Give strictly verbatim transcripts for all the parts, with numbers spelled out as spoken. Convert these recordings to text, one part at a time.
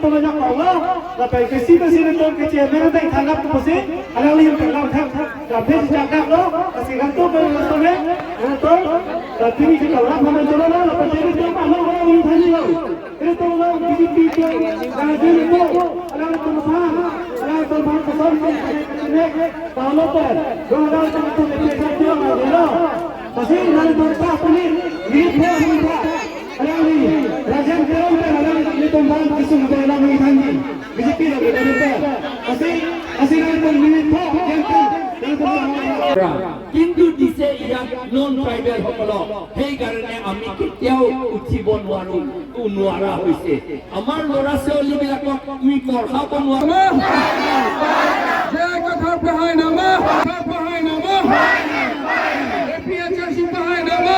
Majak panglo, lapen kesi kesi netum ke chairman ateng thangnat pusi, alangli hem thangnat thang, lapen si jakdak lo, lasi kangtung ke langsung he, latum, lapen si thangnat panglo jolo lo, lapen si thangnat panglo, lo, lo, thani lo. Ilitum lo, B J P ke, langsung itu, alangtum phan, alangtum phan kosong, kosong, kosong, panglo pen, lo, alangtum itu, itu, itu, itu, lo. Lasi, alangtum phan, puni, ini pun, ini pun. Alangli, Rajen Teron pen alangli ilitum bang kisung pen alangli thanji. B J P lo kita pen. Lasi, lasi alangli pen minit po, jengkel, alangli pen. কিন্তু দিছে ইয়াত non tribal সকলক, সেইকাৰণে আমি কেতিয়াও উঠিব নোৱাৰো, উ, নোৱাৰা হৈছে। আমাৰ ল'ৰা ছোৱালীবিলাকক আমি পঢ়াব নোৱাৰো। জে কথাৰ পঢ়াই নামা, কথাৰ পঢ়াই নামা, এ পি এইচ আৰ চি পঢ়াই নামা।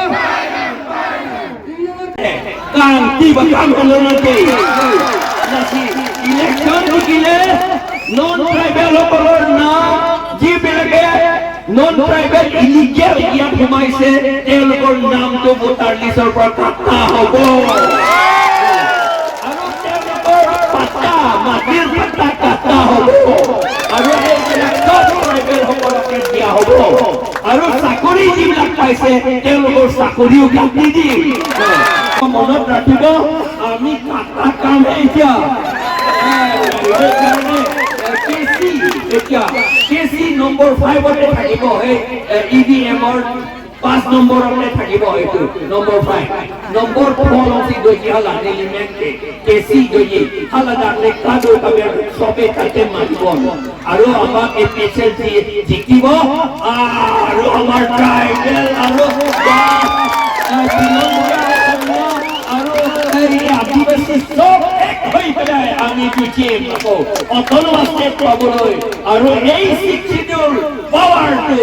Kangti ba kam kalo nanti. Lasi election tikile non tribal সকলৰ নাম যিবিলাকে non tribal illegal ইয়াত সোমাইছে, তেওঁলোকৰ নামটো ভোটাৰ লিষ্টৰ পৰা কটা হ'ব। আৰু তেওঁলোকৰ পাট্টা, মাটিৰ পাট্টা কটা হ'ব। আৰু এইবিলাক চব ট্ৰাইবেল সকলকে দিয়া হ'ব। আৰু চাকৰি যিবিলাক পাইছে, তেওঁলোকৰ চাকৰিও কাটি দিম। মনত ৰাখিব, আমি কটা কাম এতিয়া। সেইকাৰণে, এ, কে চি এতিয়া, কে চি নম্বৰ ফাইভতে থাকিব, সেই, এ, ই ভি এমৰ পাঁচ নম্বৰতে থাকিব এইটো, নম্বৰ ফাইভ। নম্বৰ ফ'ৰ অংশী গৈ hala নিলিমেণ্টে। K C Joyi, hala dak le kado kabe sobe kate manbon. Aro abang A P H L G jitibo, aro amar tribal, aro ba, ah, Bilang, aro, eh, Adivasi sob ek hoi penai ami jujem ako. Autonomous state paboloi, aro ei Sixth Schedule power to,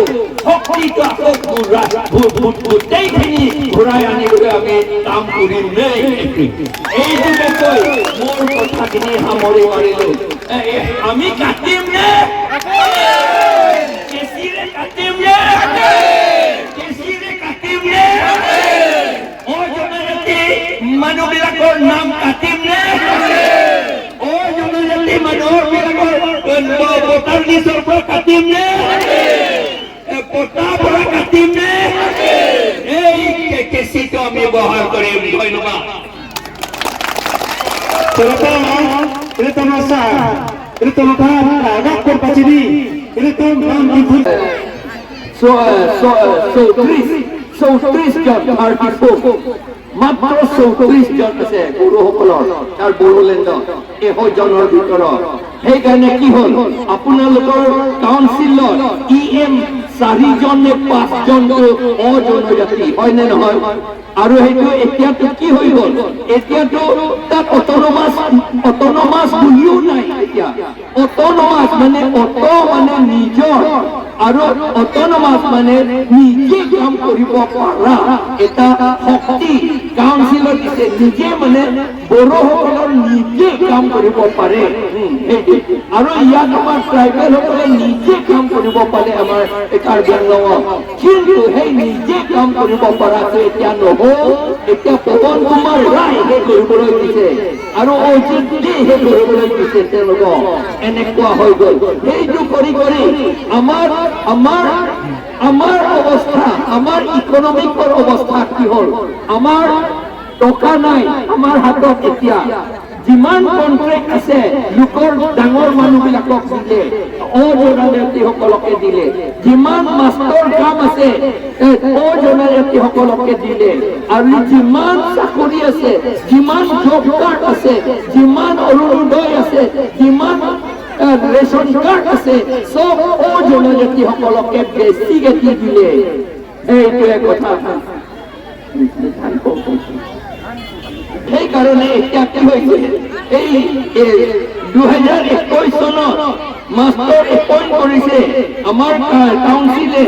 শক্তিটো আকৌ ঘূৰা-, ঘূ-, ঘূ-, গোটেইখিনি ঘূৰাই আনিবলৈ আমি কাম কৰিম দেই। এইটোকে কৈ মোৰ কথাখিনি সামৰি মাৰিলো। এ, এ, আমি কাটিম নে? কে চিৰে কাটিম নে? কে চিৰে কাটিম নে? অ জনজাতি মানুহবিলাকৰ নাম কাটিম নে? অ জনজাতি মানুহবিলাকৰ, এ, ভোটাৰ লিষ্টৰ পৰা কাটিম নে? এ, পট্টাৰ পৰা কাটিম নে? এই কে-, কে চিটো আমি ব্যৱহাৰ কৰিম। ধন্যবাদ। Selamat, ilitum asa, ilitum phan, anak pun pachini, ilitum nam ipun. So, uh, so, uh, so tris, so tris jon, thirty-four. মাত্ৰ চৌত্ৰিশ জন আছে বড়োসকলৰ, তাৰ বড়োলেণ্ডত, এশ জনৰ ভিতৰত। সেইকাৰণে কি হ'ল, আপোনালোকৰ কাউন্সিলত ই এম চাৰিজন নে পাঁচজনটো অজনজাতি, হয় নে নহয়? আৰু সেইটো এতিয়াতো কি হৈ গ'ল? এতিয়াতো তাত অট'নমাছ, অট'নমাছ বুলিও নাই এতিয়া। অট'নমাছ মানে অট' মানে নিজৰ, আৰু অট'নমাছ মানে নিজে কাম কৰিব পৰা এটা শক্তি কাউন্সিলত দিছে। নিজে মানে বড়োসকলৰ নিজে কাম কৰিব পাৰে। উম, সেইটো। আৰু ইয়াত আমাৰ ট্ৰাইবেলসকলে নিজে কাম কৰিব পাৰে আমাৰ এই কাৰ্বি আংলঙত। কিন্তু সেই নিজে কাম কৰিব পৰাটো এতিয়া নহ'ল, এতিয়া পৱন কুমাৰ ৰায় সেই কৰিবলৈ দিছে আৰু অজিত দে সেই কৰিবলৈ দিছে তেওঁলোকক। এনেকুৱা হৈ গ'ল। সেইটো কৰি কৰি আমাৰ, আমাৰ, আমাৰ অৱস্থা, আমাৰ ইকনমিকৰ অৱস্থা কি হ'ল? আমাৰ টকা নাই আমাৰ হাতত এতিয়া। যিমান কণ্ট্ৰেক্ট আছে, লোকৰ ডাঙৰ মানুহবিলাকক দিলে, অজনজাতিসকলকে দিলে। যিমান মাষ্টৰ কাম আছে, এ, অজনজাতিসকলকে দিলে। আৰু যিমান চাকৰি আছে, যিমান জব কাৰ্ড আছে, যিমান অৰুণোদয় আছে, যিমান, এ, ৰেচন কাৰ্ড আছে, চব অজনজাতিসকলকে বেছিকে দি দিলে। এইটোৱে কথা। সেইকাৰণে এতিয়া কি হৈছে, এই, এই দুহেজাৰ একৈশ চনত মাষ্টৰ এপইণ্ট কৰিছে আমাৰ কা-, কাউন্সিলে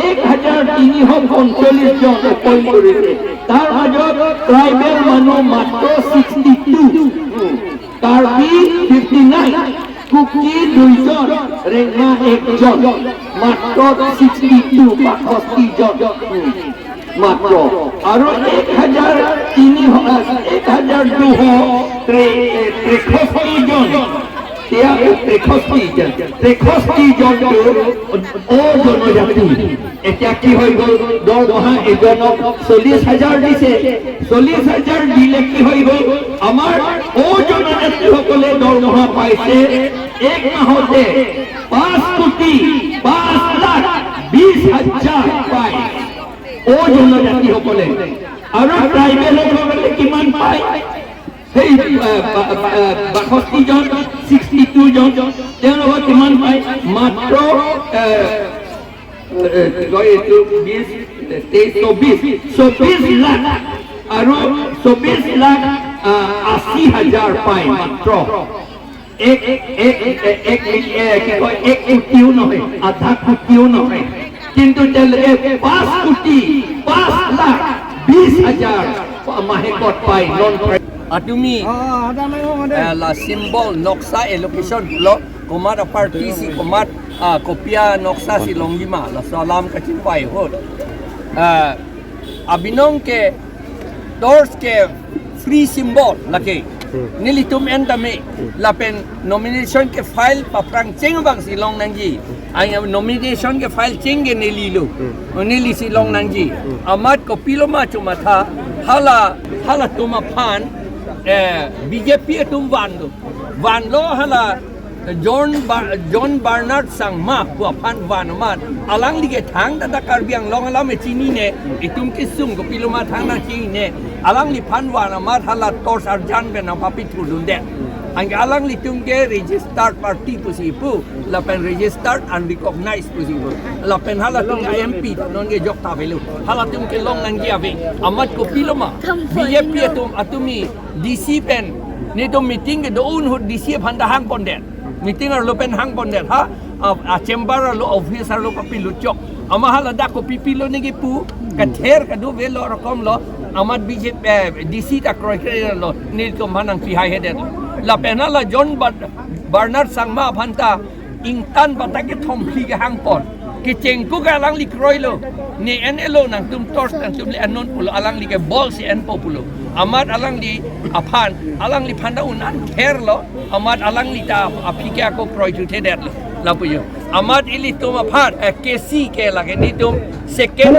এক হাজাৰ তিনিশ পঞ্চল্লিশ জন এপইণ্ট কৰিছে। তাৰ মাজত ট্ৰাইবেল মানুহ মাত্ৰ sixty two. Karbi fifty nine, Kuki দুইজন, ৰেংমা একজন, মাত্ৰ ছিক্সটি টু, বাষষ্ঠি জন। উম। মাত্ৰ। আৰু এক হাজাৰ তিনিশ, এক হাজাৰ দুশ ত্ৰে-, এ, তেষষ্ঠি জন, এতিয়া তেষষ্ঠি জন, তেষষ্ঠি জনটো অ-, অজনজাতি। এতিয়া কি হৈ গ'ল? দৰমহা এজনক চল্লিছ হাজাৰ দিছে। চল্লিছ হাজাৰ দিলে কি হৈ গ'ল? আমাৰ অজনজাতিসকলে দৰমহা পাইছে এক মাহতে পাঁচ কোটি পাঁচ লাখ বিশ হাজাৰ পায়। অজনজাতিসকলে। আৰু ট্ৰাইবেলসকলে কিমান পায়? সেই, আহ, বা-, বা-, আহ, বাষষ্ঠি জন, ছিক্সটি টু জন, তেওঁলোকক কিমান পায়? মাত্ৰ, আহ, আহ, কি কয় এইটো, বিশ, তেইছ, চৌব্বিছ, চৌব্বিছ লাখ আৰু চৌব্বিছ লাখ, আহ, আশী হাজাৰ পায় মাত্ৰ। এক, এক, এক, এক, এ, কি কয়, এক কোটিও নহয়, আধা কোটিও নহয়। কিন্তু তেওঁলোকে পাঁচ কোটি পাঁচ লাখ বিশ হাজাৰ মাহেকত পায়, non tribal. Atumi, ah, ah, ada main orang ada. Eh, la symbol, noksa, allocation, lo, komat aparty si, komat, ah, kopi anoksa si longlima, laso alam kachingpai ahut. Ah, abinong ke, torch ke free symbol lake. Hmm. Nelitum en tame, hmm, lapen nomination ke file paphrang cheng abang si long nangji. Ang nomination ke file cheng ke neli lo. Hmm. Neli si long nangji. Hmm. Amat kopilo ma chomatha, hala, halatum aphan, eh, B J P atum vanlo. Vanlo hala John Bar-, John Bernard Sangma pu aphan van amat, alangli ke thangta ta Karbi Anglong alam chinine, itum kesung kopilo ma thangta chinine, alangliphan van amat hala torch arjan pen nangpapithurdunde. Anke alanglitum ke registered party pusi pu, lapen registered unrecognized pusi pu. Lapen halatum ke M P non ke jokta avelo. Halatum ke long nangji ave. Amat kopilo ma. B J P atum, atumi D C pen, netum meeting kedo-un ahut D C aphan ta hangpondet. Meeting arlo pen hangpondet ha, a, a chamber arlo, office arlo kapilutchok. Amat hala dak kopi pilo nangji pu, kather kado avelo rokom lo, amat B J P, eh, D C ta kroikre lo, netum aphan nangpihai hedet. Lapen hala John Bar-, Bernard Sangma aphan ta, ingtan batak kethom phli kehangpon. Kecheng ko ke alangli kroilo. Ne en-elo nangtum torch nangtum le-en non pulo, alangli ke bol si enpo pulo. Amat alangli aphan, alangliphan ta un-an therlo. Amat alangli ta aphi ke ako kroithudetlo. Lapu jo. Amat ilitum aphan, eh, K C ke lake netum second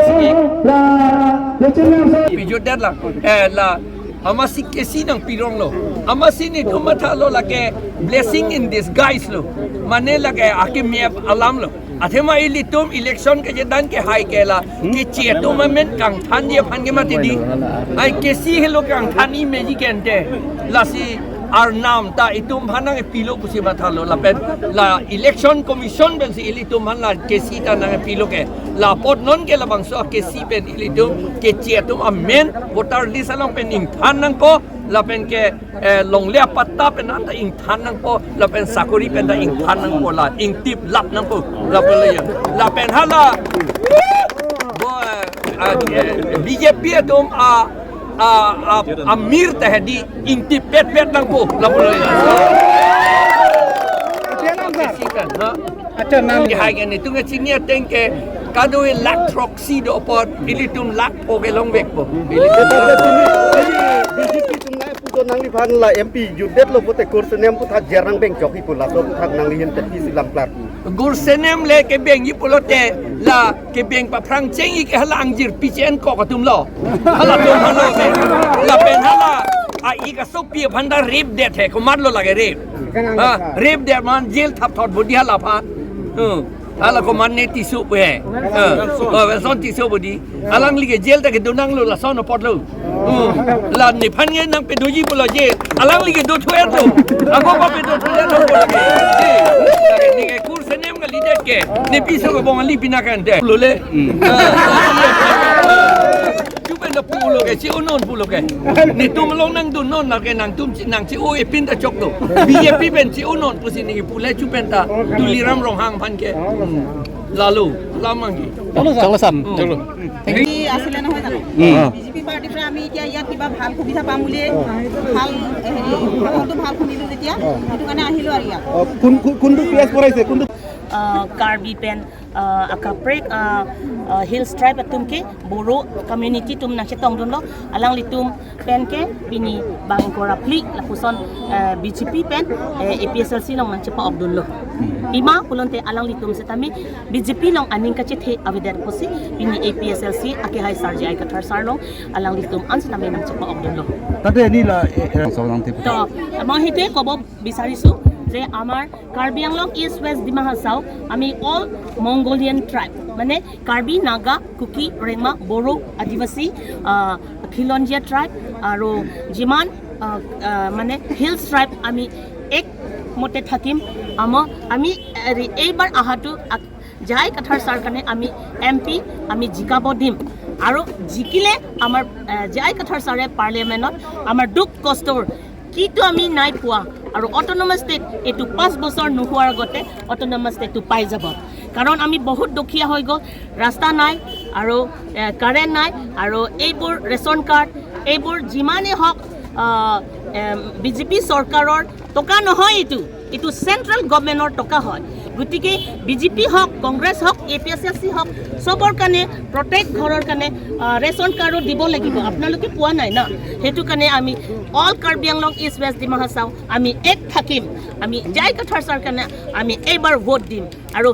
si pijutdetlang. Eh, la Amatsi K C nangpironglo. Amatsi netum mathalo lake blessing in disguise lo. Mane lake akeme alam lo. Athema ilitum election kejedan kehai ke la, keche atum amen kangthanji aphan ke mati di. Ai K C helo kangthan-i meji kente. Lasi arnam ta itum aphan nangpilo pusi mathalo lapen la election commission pensi ilitum aphan la K C ta nangpilo ke. La apot non ke labangso K C pen ilitum keche atum amen voter list along pen ingthan nangpo, lapen ke, eh, longle apatta pen anta ingthan nangpo, lapen sakori pen ta ingthan nangpo, la ingtip lap nangpo, lapen le ya. Lapen hala, bo, eh, ah, eh, B J P atum a, a, a, amir ta hedi ingtip petpet nangpo, lapen le ya. Sikan, ha? Accha, nang. Kehai ke netum kechini ateng ke kadokave lakh throksi do apot, ilitum lakh pho ke longvekpo. Ilitum B J P atum nangpudo nangliphan la M P jutdetlo pulote kursi nem puthak jer nang bengchok-i pu laso puthak nangli hin tepi si lam klar. Kursi nem le kebengji pulote la kebeng paphrang cheng-i ke hala angjir pichen kok atum lo. Halatum halo ke. Lapen hala a-ik asopi aphan ta rape det he, komatlo lake rape. Ha, rape det man jail thapthot bodi hala aphan. Hmm. Hala komat ne Tisso pu he. Ha. Oh, Welson Tisso bodi. Alangli ke jail ta kedo nanglo lason apotlo. Hmm. La nephan ke nangpedoji pulo jail. Alangli ke dothu-etlo. Ako pa pedo thu-etlo. Ni ke kursi nem kalidet ke. Ne piso ke Bongali pina kante. Lo le. Hmm. Ha. Chupenta pulo ke, che-onon pulo ke. Netum along nangdunnon lake nangtum che-, nang che-o-e penta choklo. B J P pen che-onon pusi neli pule chupenta Tuliram Ronghang aphan ke. Lalo, lamang ki. Changlasan, hmm. Changlo. Thank you. কি আছিলে নহয় জানো? উম। বিজেপি পাৰ্টিৰ পৰা আমি এতিয়া ইয়াত কিবা ভাল সুবিধা পাম বুলিয়ে, ভাল, হেৰি, খবৰটো ভাল শুনিলোঁ যেতিয়া, সেইটো কাৰণে আহিলোঁ আৰু ইয়াত। অ, কোন, কোন, কোনটো পিয়াজ পৰাইছে? কোনটো? uh, Karbi pen, uh, akaprek, uh, uh, Hills Tribe atum ke Boro community atum nangchetongdunlo, alanglitum pen ke pini bang ingkoi ra phli lapuson, uh, B J P pen, uh, A P H L C along nangchepa-okdunlo. Pima pulote alanglitum setame B J P along aning kachethe avedet pusi pini A P H L C akehai sar J I Kathar sar along alanglitum an setame nangchepa-okdunlo. Tate ani la, eh, eh, To, মই সেইটোৱে ক'ব বিচাৰিছো যে আমাৰ কাৰ্বি আংলং ইষ্ট ৱেষ্ট ডিমা হাছাও আমি all Mongolian tribe, মানে কাৰ্বি, নাগা, কুকি, ৰেংমা, বড়ো, আদিবাসী, আহ, খিলঞ্জীয়া ট্ৰাইব আৰু যিমান, আহ, আহ, মানে হিলছ ট্ৰাইব আমি একমতে থাকিম। আম-, আমি, হেৰি, এইবাৰ অহাটো আক-, জে আই কাথাৰ ছাৰ কাৰণে আমি এম পি আমি জিকাব দিম আৰু জিকিলে আমাৰ, আহ, জে আই কাথাৰ ছাৰে পাৰ্লিয়ামেণ্টত আমাৰ দুখ কষ্টৰ কিটো আমি নাই পোৱা আৰু অট'নমাছ ষ্টেট এইটো পাঁচ বছৰ নোহোৱাৰ আগতে অট'নমাছ ষ্টেটটো পাই যাব। কাৰণ আমি বহুত দুখীয়া হৈ গ'ল, ৰাস্তা নাই আৰু, এ, কাৰেণ্ট নাই আৰু এইবোৰ ৰেচন কাৰ্ড, এইবোৰ যিমানেই হওক, আহ, এম, বি জে পি চৰকাৰৰ টকা নহয় এইটো, এইটো চেণ্ট্ৰেল গভৰ্ণমেণ্টৰ টকা হয়। গতিকে বি জে পি হওক, কংগ্ৰেছ হওক, এ পি এইচ এল চি হওক, চবৰ কাৰণে, প্ৰত্যেক ঘৰৰ কাৰণে, আহ, ৰেচন কাৰ্ডো দিব লাগিব। আপোনালোকে পোৱা নাই না, সেইটো কাৰণে আমি অল কাৰ্বি আংলং ইষ্ট ৱেষ্ট ডিমা হাছাও আমি এক থাকিম। আমি জে আই কাথাৰ ছাৰ কাৰণে আমি এইবাৰ ভোট দিম আৰু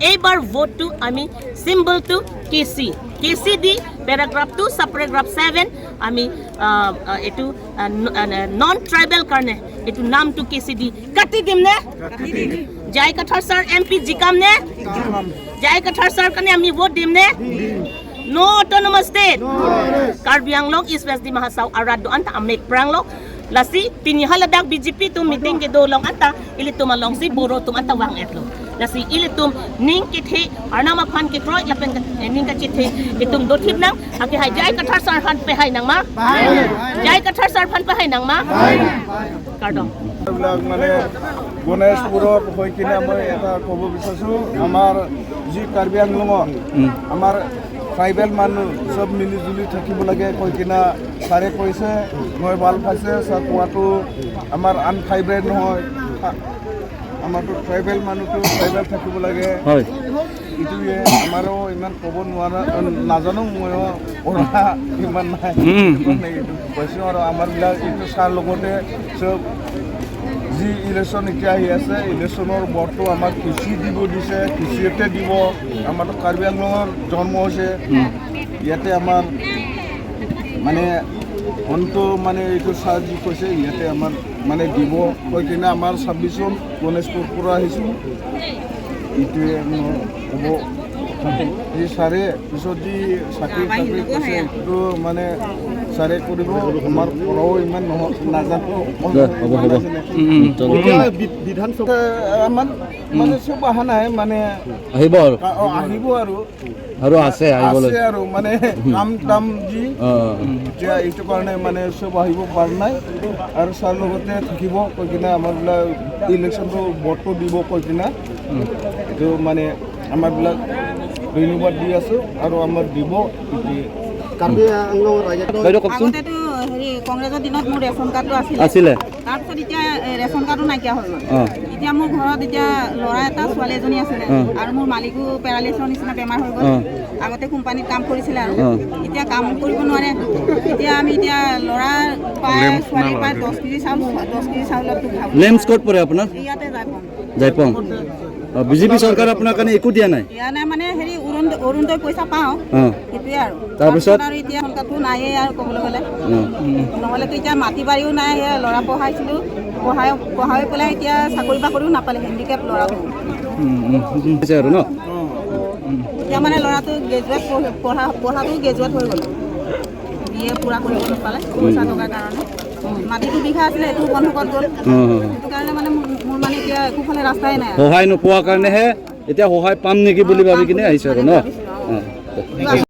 এইবাৰ ভোটটো আমি চিম্বলটো কে চি, কে চি ডি, পেৰাগ্ৰাফ টু, ছাব পেৰাগ্ৰাফ ছেভেন, আমি, আহ, আহ, এইটো, আহ, ন-, আহ, নন ট্ৰাইবেল কাৰণে এইটো নামটো কে চি ডি কাটি দিম নে? জে আই কাথাৰ ছাৰ এম পি জিকাম নে? জে আই কাথাৰ ছাৰ কাৰণে আমি ভোট দিম নে? No autonomous state. Karbi Anglong East West Dima Hasao arat do-an ta amek pranglo. Lasi pini haladak B J P atum meeting kedo along anta ilitum alongsi Boro atum anta vang-etlo. Lasi ilitum ning kethe, arnam aphan kekroi lapen ke-, eh, ning kachethe itum dothip nang. Akehai J I Kathar sar aphan pehai nang ma? J I Kathar sar aphan pehai nang ma? Kardom. এইবিলাক মানে গণেশপুৰত হৈ কিনে মই এটা ক'ব বিচাৰিছোঁ, আমাৰ যি কাৰ্বি আংলঙত উম। আমাৰ ট্ৰাইবেল মানুহ চব মিলি জুলি থাকিব লাগে কৈ কিনে ছাৰে কৈছে, মই ভাল পাইছে। ছাৰ কোৱাটো আমাৰ আনট্ৰাইবেল নহয়, আ-, আমাৰতো ট্ৰাইবেল মানুহটো ট্ৰাইবেল থাকিব লাগে। হয়। এইটোৱে আমাৰো ইমান ক'ব নোৱাৰা, নাজানো ময়ো, পঢ়া ইমান নাই। উম, উম। মানে এইটো কৈছোঁ আৰু আমাৰবিলাক এইটো ছাৰ লগতে চব যি ইলেকশ্যন এতিয়া আহি আছে, ইলেকশ্যনৰ ভোটটো আমাক কে চি দিব দিছে, কে চি এতে দিব। আমাৰতো কাৰ্বি আংলঙৰ জন্ম হৈছে। উম। ইয়াতে আমাৰ মানে অন্ত মানে এইটো ছাৰ যি কৈছে, ইয়াতে আমাৰ মানে দিব কৈ কিনে আমাৰ ছাব্বিছজন গণেশপুৰ পৰা আহিছোঁ। এইটোৱে মোৰ হ'ব। এই ছাৰে পিছত যি চাকৰি তাকৰি কৈছে, এইটো মানে ছাৰে কৰিব। আমাৰ পঢ়াও ইমান নহয়, নাজানো। দে, হ'ব, হ'ব। উম, উম, চলো। এতিয়া বি-, বিধানসভা আমাৰ মানে চব অহা নাই, মানে আহিব আৰু। কা-, অ, আহিব আৰু। আৰু আছে আহিবলৈ। আছে আৰু মানে কাম দাম যি। অ। এতিয়া এইটো কাৰণে মানে চব আহিব পৰা নাই। আৰু ছাৰ লগতে থাকিব কৈ কিনে আমাৰ বোলে ইলেকশ্যনটো ভোটটো দিব কৈ কিনে। উম। এইটো মানে আমাৰ বিলাক ধন্যবাদ দি আছো আৰু আমাৰ দিব। কাৰ্বি আংলঙৰ ৰাইজে বাইদেউ কওকচোন। আগতেতো হেৰি কংগ্ৰেছৰ দিনত মোৰ ৰেচন কাৰ্ডটো আছিলে। আছিলে। তাৰপিছত এতিয়া, এ, ৰেচন কাৰ্ডো নাইকিয়া হৈ গ'ল। অ। এতিয়া মোৰ ঘৰত এতিয়া ল'ৰা এটা, ছোৱালী এজনী আছিলে। অ। আৰু মোৰ মালিকো পেৰালিছৰ নিচিনা বেমাৰ হৈ গ'ল। অ। আগতে কোম্পানীত কাম কৰিছিলে আৰু। অ। এতিয়া কাম কৰিব নোৱাৰে। এতিয়া আমি এতিয়া ল'ৰা পায়, ছোৱালী পায়, দহ কেজি চাউল, দহ কেজি চাউলত দুখ খাব। লেম্পছ ক'ত পৰে আপোনাৰ? ইয়াতে যায় পাওঁ। জাইপং। অ, বি জে পি চৰকাৰে আপোনাৰ কাৰণে একো দিয়া নাই? দিয়া নাই মানে হেৰি অৰুণ-, অৰুণোদয় পইচা পাওঁ। অ। সেইটোৱে আৰু। তাৰপিছত? তাৰপিছত আৰু এতিয়া ৰেচন কাৰ্ডটো নাইয়ে আৰু ক'বলৈ গ'লে। অ। নহ'লেতো এতিয়া মাটি বাৰীও নাই, সেয়া ল'ৰা পঢ়াইছিলোঁ, পঢ়াই, পঢ়াই পেলাই এতিয়া চাকৰি বাকৰিও নাপালে, হেণ্ডিকেপ ল'ৰাটো। উম, উম, উম, হৈছে আৰু ন? এতিয়া মানে ল'ৰাটো গ্ৰেজুৱেট পঢ়ি-, পঢ়া, পঢ়াটো গ্ৰেজুৱেট হৈ গ'ল। বি এ পূৰা কৰিব নাপালে, পইচা টকাৰ কাৰণে। মাটি দুবিঘা আছিলে, এইটো বন্ধকত গ'ল। অ, অ। সেইটো কাৰণে মানে মোৰ, মোৰ মানে এতিয়া একোফালে ৰাস্তাই নাই আৰু। সহায় নোপোৱাৰ কাৰণেহে এতিয়া সহায় পাম নেকি বুলি ভাবি কিনে আহিছে আৰু ন? অ।